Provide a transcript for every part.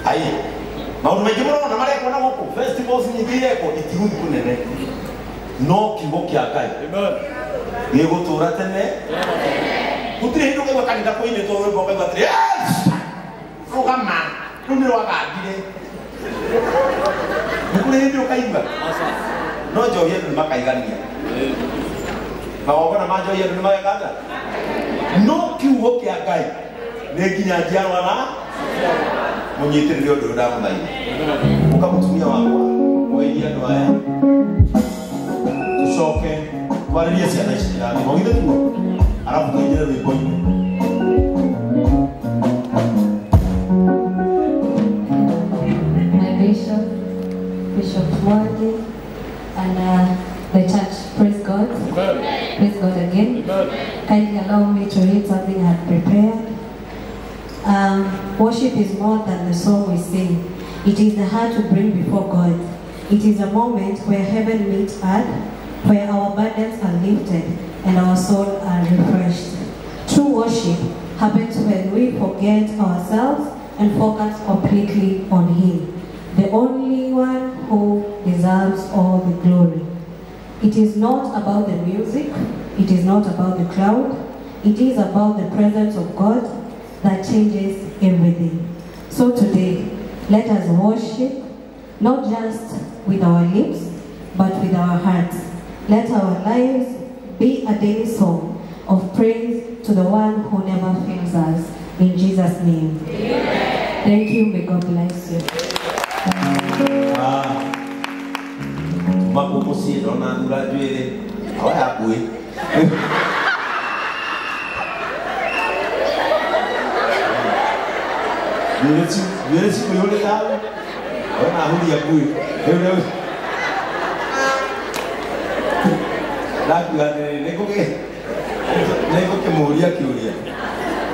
Ai maundu maingi murona marekwo na guku festivals nyingĩ irekwo itigũthiĩ kũnene no kiugo kĩa Ngai gĩgũtũra tene. Gũtirĩ hĩndĩ ũkaigua kanitha kũinĩtwo rwĩmbo ũkaigua atĩrĩ rũgama rũu nĩ rwagambire. Nĩ kũrĩ hĩndĩ ũkaigua no njohi andũ nĩ makaigania magongona ma njohi andũ nĩ mageka atĩa no kiugo kĩa Ngai nĩ nginya njiarwa na mũnyitĩrĩre ũndũ ũyũ ndamũthaitha. Ũka mũtumia wakwa ũgeithie andũ aya tũcoke twarĩrie ciana ici kĩrathimo githĩ tiguo arabu tũingĩre rwĩmbo-inĩ. My bishop, Bishop Mwangi, and the church, praise God. Amen. Praise God again. Amen. Kindly allow me to read something I had prepared. Worship is more than the song we sing. It is the heart to bring before God. It is a moment where heaven meets earth, where our burdens are lifted and our soul are refreshed. True worship happens when we forget ourselves and focus completely on Him, the only one who deserves all the glory. It is not about the music, it is not about the crowd, it is about the presence of God that changes everything. So today, let us worship, not just with our lips, but with our hearts. Let our lives be a daily song of praise to the one who never fails us. In Jesus' name. Amen. Thank you. May God bless you.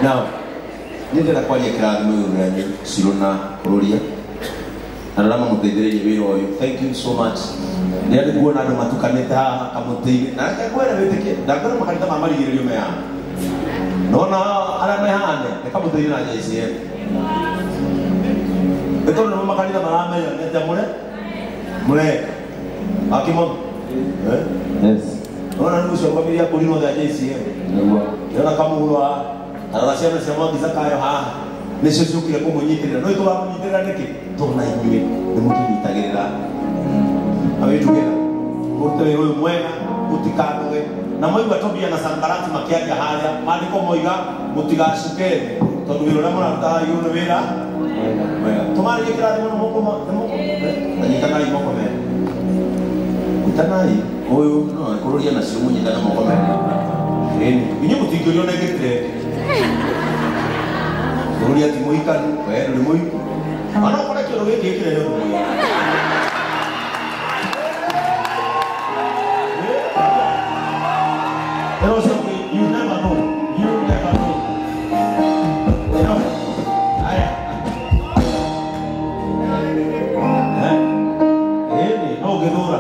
Now, nĩndĩrenda kwaria kĩrathimo igũrũ rĩanyu Cirũ na Kũrũria na arĩa mamũteithĩrĩirie wĩra ũyũ. Thank you so much. Nĩ andũ kuona andũ matukanĩte haha kamũtĩ-inĩ na reke ngwĩre wĩtĩkie ndakwĩra makanitha ma marigĩrĩrio me haha nona arĩa me haha nĩ kamũtĩ-inĩ na JCM nĩ tondũ nĩmo makanitha maramenya nĩ atĩa mũre mũreka akĩmono. Yes. Nona nĩ ũcio kwambĩrĩria kũrinwo thĩa JCM Nĩguo. ndĩrona kamũhuro haha arora ciana cia Mwangi Zakayo haha nĩcio ciũkire kũmũnyitĩrĩra no itũramũnyitĩrĩra nĩkĩ tondũ na inyuĩ nĩ mũtũnyitagĩrĩra. Awĩtugĩra mũrute wĩra ũyũ mwega mũtikanoge na moiga Tobia na Sanbalati makĩaria harĩa maandĩko moiga mũtigacuke tondũ wĩra ũrĩa mũraruta haha igũrũ nĩ wĩra mwega. Tũmarĩrie kĩrathimo na moko nyitanai moko merĩ nyitanai ũyũ no kũrũria nacio mũnyitane moko merĩ ĩni inyuĩ mũtingĩũrio na ĩngĩtire kũrũria ti mũikanu we ndũrĩ mũiku ona ũkore kĩũndũ gĩkĩ gĩkĩrehe ũndũ mwega. And also, you never know. You never know. You know? Aya. Eh? Ĩni, no ũngĩthũra.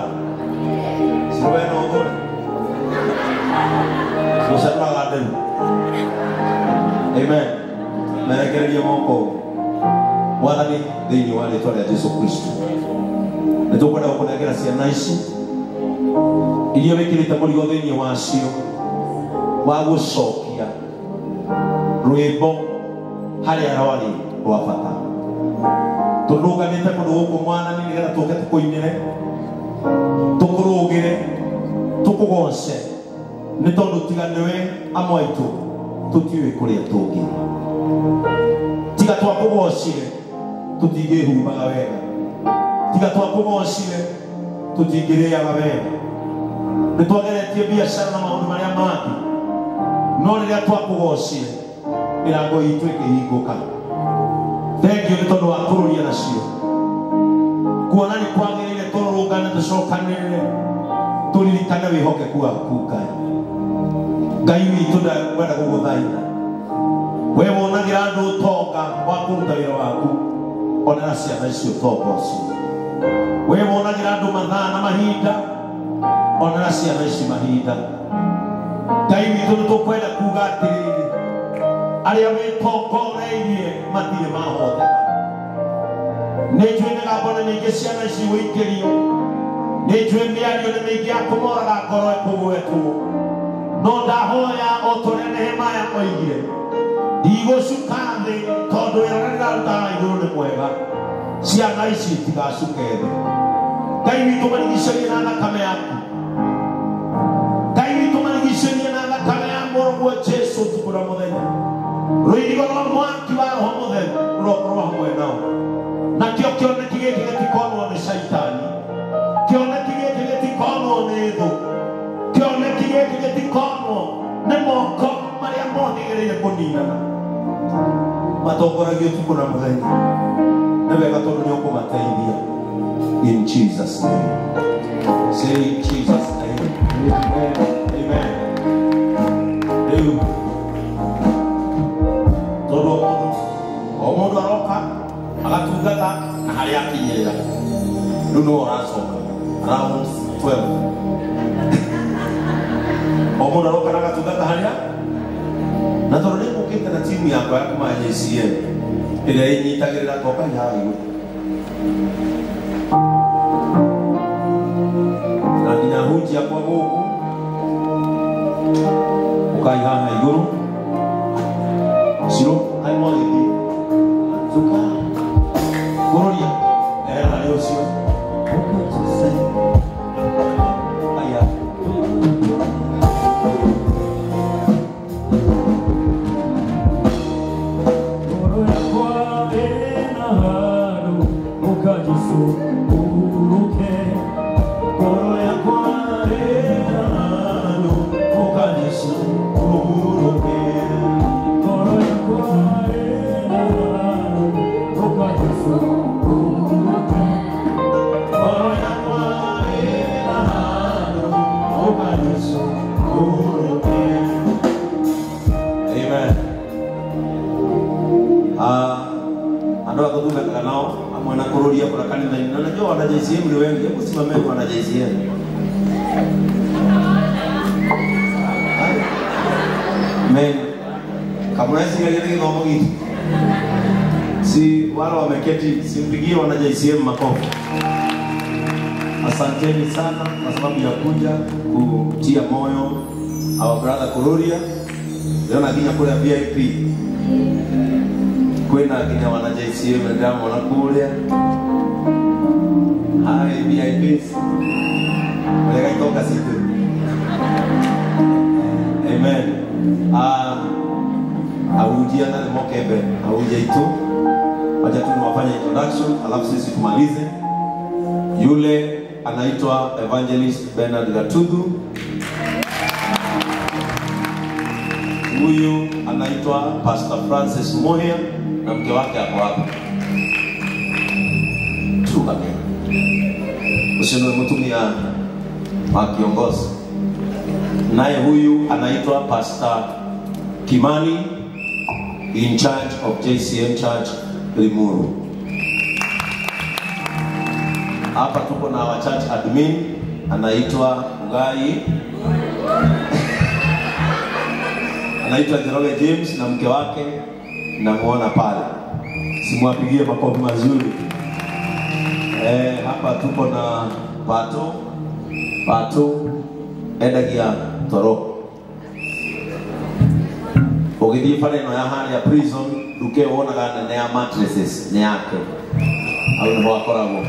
Cirowe no ũthũre. Gũcanũraga nderu. Amen. Merekererie moko. Mwathani thĩinĩ wa rĩtwa rĩa Jesu Kristo. Nĩ tũkwenda gũkũnengera ciana ici iria wĩkĩrĩte mũrigo thĩinĩ wacio wa gũcokia rwĩmbo harĩa rwarĩ rwa bata. Tũrũgamĩte kũndũ gũkũ Mwathani nĩgetha tũke tũkũinĩre tũkũrũgĩre tũkũgoce nĩ tondũ tiga nĩwe amwe aitũ tũtiũĩ kũrĩa tũngĩ. Tiga twakũgocire tũtingĩhumbaga wega, tiga twakũgocire tũtingĩrĩaga wega. Nĩ twageretie biacara na maũndũ marĩa mangĩ no rĩrĩa twakũgocire mĩrango itũ ĩkĩhingũka. Thengiũ nĩ tondũ wa kũrũria nacio kuona nĩ kwagĩrĩire tũrũrũngane tũcokanĩrĩre tũririkane wĩhokeku waku Ngai. Ngai witũ ndkwenda gũgũthaitha we wonagĩra andũ ũtonga wa kũruta wĩra waku onera ciana icio ũtonga ũcio. We wonagĩra andũ mathaa na mahinda onera ciana ici mahinda. Ngai witũ nĩ tũkwenda kuga atĩrĩrĩ arĩa wĩtongoreirie matirĩ mahoteka. Nĩ njũĩ mĩgambo nĩ mĩingĩ ciana ici gũikĩrio. Nĩ njũĩ mĩario nĩ mĩingĩ ya kũmoraga ngoro ĩkũgwetwo. No ndahoya o ta ũrĩa Nehemaya oigire, ndigũcuka thĩ tondũ wĩra ũrĩa ndĩrarutaga igũrũ nĩ mwega. Ciana ici itigacuke thĩ. Ngai witũ marigicĩrie na thakame yaku. Ngai witũ marigicĩrie na thakame ya mũrũguo Jesũ ũtukũ na mũthenya. Rũirigo rwa mwaki wa Roho Mũtheru rũrokorwo hamwe nao. Nakĩo kĩoneki gĩkĩ gĩtikonwo nĩ caitani. Kĩoneki gĩkĩ gĩtikonwo nĩ thũ. Kĩoneki gĩkĩ gĩtikonwo nĩ moko marĩa mohĩgĩrĩire kũninana. Matongoragio ũtukũ na mũthenya. Nĩ wega tondũ nĩ ũkũmateithia. In Jesus' name. Say in Jesus' name. Amen. Amen. Rĩu tondũ o mũndũ aroka agatungata na harĩa akinyĩrĩra. Rĩu nĩwe ũracoka round 12. O mũndũ aroka na agatungata harĩa na tondũ nĩ ngũkĩte na timu yakwa ya kuma JCM ĩrĩa ĩnyitagĩrĩra toka haha igũrũ. Na nginya hunjia kwa gũkũ ũkai haha igũrũ. Ciro ai mwagĩthiĩ thuka kũrũria ehera harĩ ũcio. Aya. Ngoro yakwa ĩna handũ ũka Jesũ ũhurũke. Ngoro yakwa ĩna handũ ũka Jesũ ũhurũke. Ngoro yakwa ĩna handũ ũka Jesũ ũhurũke. Ngoro yakwa ĩna handũ ũka Jesũ ũhurũke. Amen. Andũ a tũtungataga nao amwe na kũrũria kũrĩa kanitha-inĩ. Na najua wana JCM ni wengi. Hebu simameni wana JCM. Amen. Kama unaweza gĩthomo gitũ. Si wale wameketi, simpigie wana JCM makofi. Asanteni sana kwa sababu ya kuja kutia moyo our brother Kururia. Leo na nginya kũrĩa VIP. Kwĩna nginya wana JCM ndĩramona kũrĩa. Hi VIPs. Wega itoka citũ. Amen. Ahunjia na nĩmoke mbere, ahunjia itũ. Wacha tu niwafanye introduction alafu sisi tumalize. Yule anaitwa Evangelist Bernard Gatuthu. Huyu anaitwa Pastor Francis Muhia na mke wake ako hapa. Turugamie. Ucio nĩ mũtumia wa kiongozi. Naye huyu anaitwa Pastor Kimani, in charge of JCM Church Limuru. Hapa tuko na our church admin anaitwa Mugai. Anaitwa Njoroge James na mke wake namuona pale. Simwapigie makofi mazuri. Hapa tuko na Pato endagia toro. Ũgĩthiĩ bara ĩno ya harĩa prison nduka ĩyo wonaga nene ya mattresses nĩ yake. Hau nĩho akoragwo.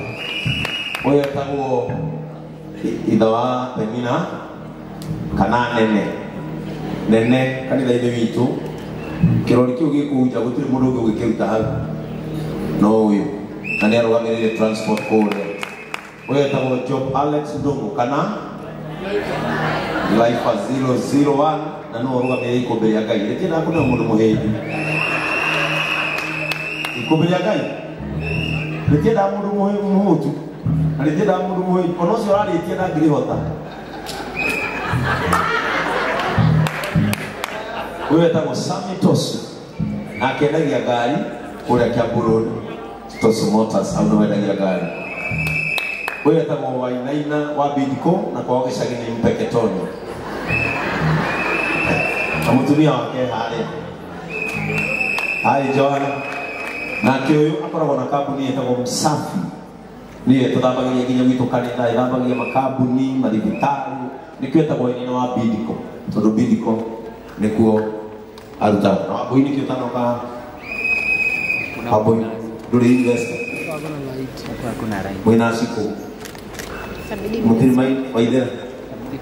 Ũyũ etagwo ithe wa Penina kana nene. Nene kanitha-inĩ witũ. Kĩrori kĩu gĩkũu nja gũtirĩ mũndũ ũngĩ ũngĩkĩruta hau. No ũyũ. Na nĩ arũgamĩrĩire transport kũrĩa. Ũyũ etagwo Job Alex Ndung'u kana Life 001 na no ũrũgamĩrĩire ikũmbĩ rĩa Ngai. Rĩtiendaga kũneo mũndũ mũhĩnju. Ikũmbĩ rĩa Ngai rĩtiendaga mũndũ mũhũtu na rĩtiendaga mũndũ mũhĩnju. Ona ũcio ũrarĩtie ndangĩrĩhota. Ũyũ etagwo Sami Tosu na akendagia ngari kũrĩa Kiambu Road, Tosu Motors, hau nĩho endagia ngari. Ũyũ etagwo Wainaina wa Bidco na kwao gĩcagi nĩ Mpeketoni. Na mũtumia wake harĩa. Hi Joan. Nake ũyũ akoragwo na kambuni ĩtagwo Msafi. Niĩ tũthambagia nginya gwitũ kanitha, ĩthambagia makambuni, mathibitarĩ, nĩkĩo ĩtagwo nyina wa Bidco, tondũ Bidco nĩkuo arutaga. Na Wambui nĩkĩo ũtanoka Wambui ndũrĩ investor. Mwĩna Cikũ. Mũtirĩ waithera.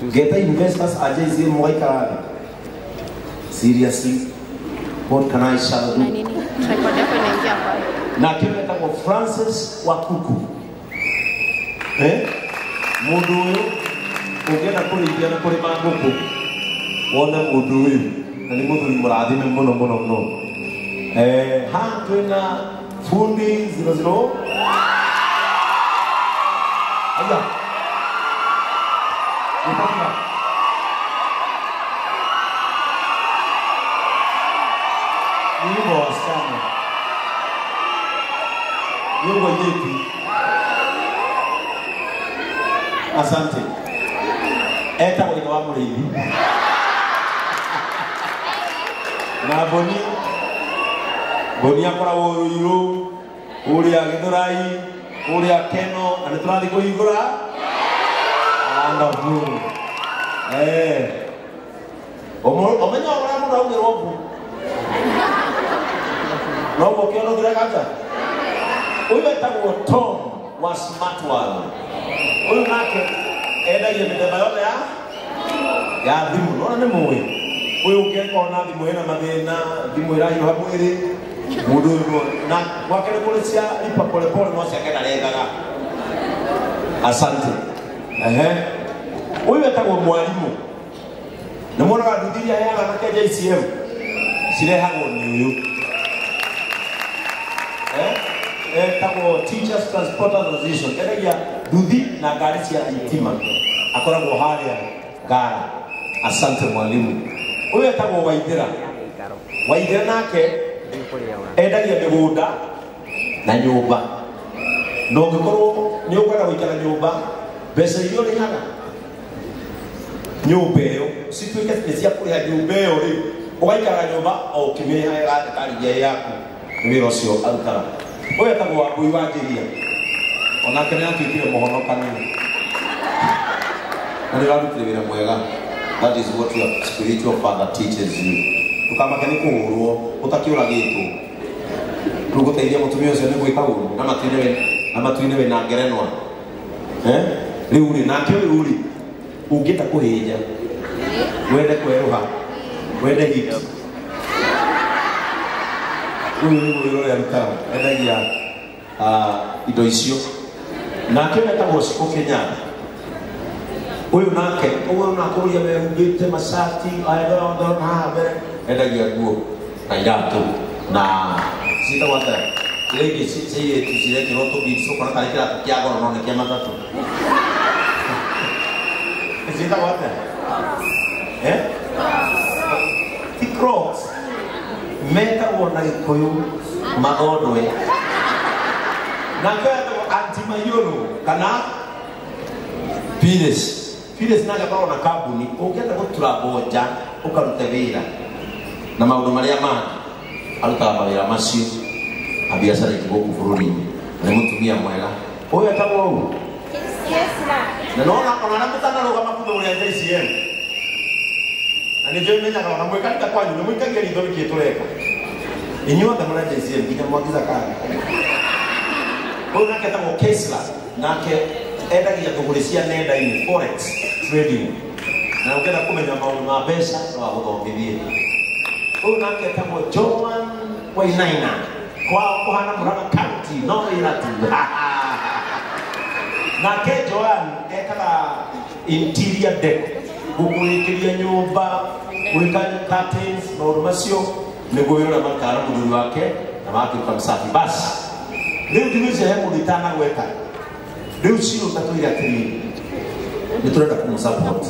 Ngeta investors a JCM mũgaikara thĩ. Seriously, what can I shall do? Nake wetagwo Francis Wakuku. Mũndũ ũyũ ũngĩenda kũrĩithia na kũrĩma ngũkũ wone mũndũ ũyũ, na nĩ mũthuri mũrathime mũno mũno mũno. Haha twĩna fundi 00. Aya. Nĩtatiga. Ni wimbo wa wasichana. Wimbo yetu. Asante. Etagwo ithe wa mũrĩithi. Na Boni. Boni akoragwo Ruiru, kũrĩa Gĩthũrai, kũrĩa Keno, na nĩ tũrathiĩ kũhingũra Wonderful. Ũmenyo ũrĩa mũndũ augĩrwo mbu. Noguo kĩono kĩreka Ũyũ etagwo Tom wa Smart World. Ũyũ nake endagia mĩthemba yothe ya thimũ. Nona nĩ mũĩ. Ũyũ ũngĩkorwo na thimũ ĩna mathĩna, thimũ ĩrahiũha mwĩrĩ, mũndũ ũyũ na gwake nĩ kũrĩ cia lipa pole pole, no ciake ndarengaga. Asante. Ũyũ etagwo mwarimũ. Nĩ muonaga nduthi iria aheaga anake JCM cirehagwo nĩ ũyũ. Etagwo Teachers Transporters Association. Endagia nduthi na ngari cia thitima. Akoragwo harĩa Ngara. Asante mwalimu. Ũyũ etagwo Waithera. Waithera nake endagia mĩgũnda na nyũmba. Na ũngĩkorwo nĩ ũkwenda gũikara nyũmba, mbeca iria ũrĩhaga nyũmba ĩyo cituĩke nĩ cia kũrĩha nyũmba ĩyo rĩ, ũgaikara nyũmba o ũkĩmĩrĩhaga ĩgatarĩria ĩ yaku. Nĩ wĩra ũcio arutaga. Ũyũ etagwo Wambui wa Njĩria. Onake nĩ atuĩkire mũhonokania. Na nĩ ũrarutire wĩra mwega. That is what your spiritual father teaches you. Ndũkamake nĩ kũhũrwo ũtakĩũragĩtwo. Rĩu gũteithia mũtumia ũcio nĩ gwĩka ũru na matu-inĩ wĩna ngerenwa. Rĩu rĩ, nake ũyũ rĩ, ũngĩenda kũhĩnja, wende kwerũha, wende hiti. Ũyũ nĩguo wĩra ũrĩa arutaga, endagia indo icio. Nake ũyũ etagwo Cikũ Kenyatta. Ũyũ nake, ũyũ nake ũrĩa wehumbĩte macati, ndona haha mbere, endagia nguo na iratũ na ciĩtagwo atĩa? Iria ingĩ cia airĩtu cirekĩrwo tũbeads, ũkona tarĩ kĩratũ kĩa goro no nĩ kĩa matatũ. Ciĩtagwo atĩa? Ti Crocs. Metagwo na Gĩkũyũ mathondwe. Nake etagwo Aunty Mayũrũ kana Phyllis. Phyllis nake akoragwo na kambuni ũngĩenda gũtura mbonja ũkarute wĩra na maũndũ marĩa mangĩ, arutaga mawĩra macio na biacara ingĩ gũkũ bũrũri-inĩ. Na nĩ mũtumia mwega. Ũyũ etagwo ũũ? Na nona ona arĩa mũtanarũgama kuma ũrĩa JCM. Na nĩ njũĩ menyaga ona mwĩ kanitha kwanyu nĩ mũikagia ritho nĩkĩĩ tũreka. Inyuothe mũrĩ JCM nginya mwangiza kanga. Ũyũ nake etagwo Kesla, nake endagia thũgũrĩ cia nenda-inĩ, forex trading. Na ũngĩenda kũmenya maũndũ ma mbeca no agũthomithie. Ũyũ nake etagwo Joan Wainaina. Kwao kũhana Murang'a County, no wĩra tu. Nake Joan ekaga interior deco, gũkũrĩkĩria nyũmba, gwĩka curtains, maũndũ macio nĩguo wĩra ũrĩa marutaga na mũthuri wake na magatuĩka msafi. Basi rĩu ndigwĩciria he mũndũ itanagweta. Rĩu Ciro tatwĩre atĩrĩrĩ, nĩ tũrenda kũmũ-support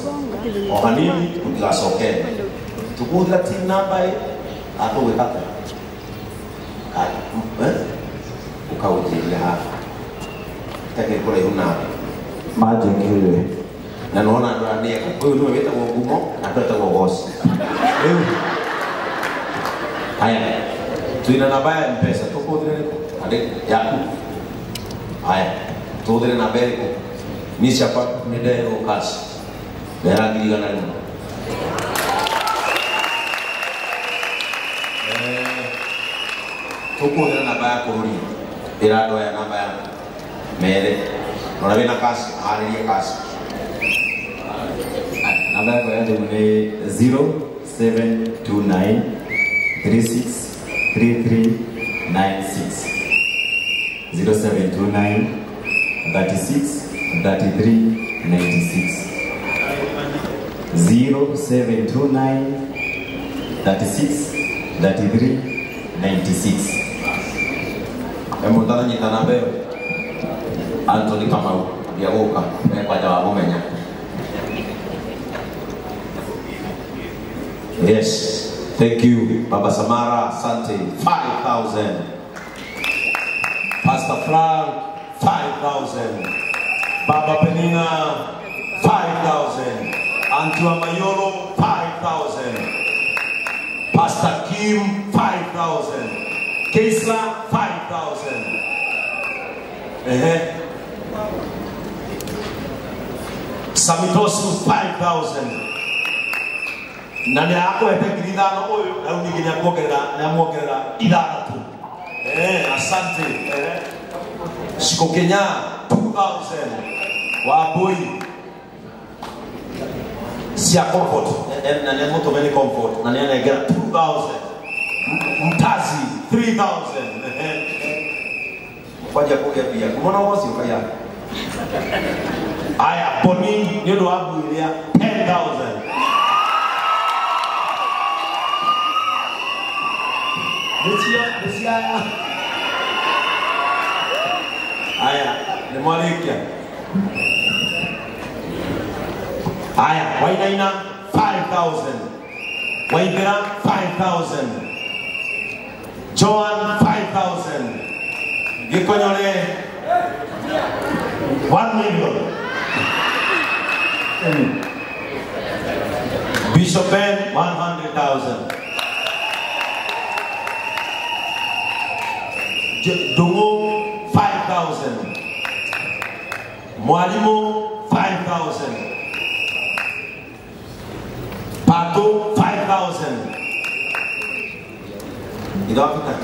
o hanini mũtigacoke. Tũkũhũthĩra team number ĩ, atũgwĩka atĩa? Ũkaũnjĩrire haha itakĩrĩ kũraihu nawe. Manjĩkĩrĩre. Na nĩwona andũ aya nĩ ega. Ũyũ nĩwe wĩtagwo Ngumo na andũ etagwo Goci. Rĩu haya twĩna namba ya M-Pesa. Tũkũhũthĩre rĩkũ? Yaku. Haya, tũhũthĩre namba ĩrĩkũ? Niĩ ciakwa nĩ nderwo cash. Ndehera 100,000. Tũkũhũthĩra namba ya kũrũria. Ĩra andũ aya namba ya mere. Ona wĩna cash, harĩria cash. Namba yakwa ya thimũ nĩ 0729 36 3396. 0729 36 33 96. 0729 36 33 96. Mũndũ aranyita namba ĩyo. Anthony Kamau ndiagũka kwanja wa mũmenya. Yes, thank you Baba Samara, asante. 5,000. Pastor Frank 5,000. Baba Penina 5,000. Antua Mayolo 5,000. Pastor Kim 5,000. Keisla 5,000. Samitosu 5,000. Na nĩ akũhete 5,000 ũyũ na rĩu ningĩ nĩamuongerera 6. Asante. Shiko Kenya 2,000. Wambui cia Comfort na nĩ mũtũme nĩ Comfort na nĩanengera 2,000. Mtazi 3,000. Kwanja kũgĩa mbia kumona ũcio kaya. Aya Boni nĩ ũndũ wa mbui ĩrĩa 10,000. Nĩcio aya. Aya nĩ mwarĩkia. Aya Wainaina 5,000. Waithera 5,000. Joan 5,000. Gĩkonyore 1 million. Bishop Ben 100,000. Dungu 5,000. Mwalimu 5,000. Pato 5,000. Idawapita.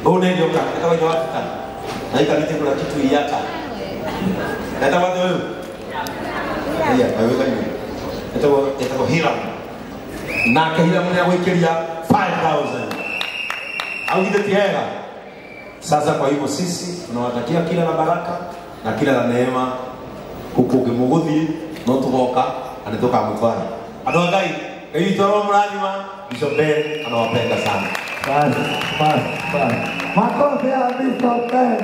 Unenyoka, kama idawapita. Na ikalite kuna kitu iyaka. Nata watu wewe. Iya, wewe kani. Etako Hiram. Na ke Hiram ni agwikiria 5,000. Au githĩ hega. Sasa kwa hivyo sisi tunawatakia kila la baraka na kila la neema huko ngĩmũgũthiĩ no tũgoka na nĩtũkamũtwara. Andũ a Ngai, Ngai witũ aromũrathima. Bishop Ben anawapenda sana. Bas, bas, bas. Makofi ya Bishop Ben.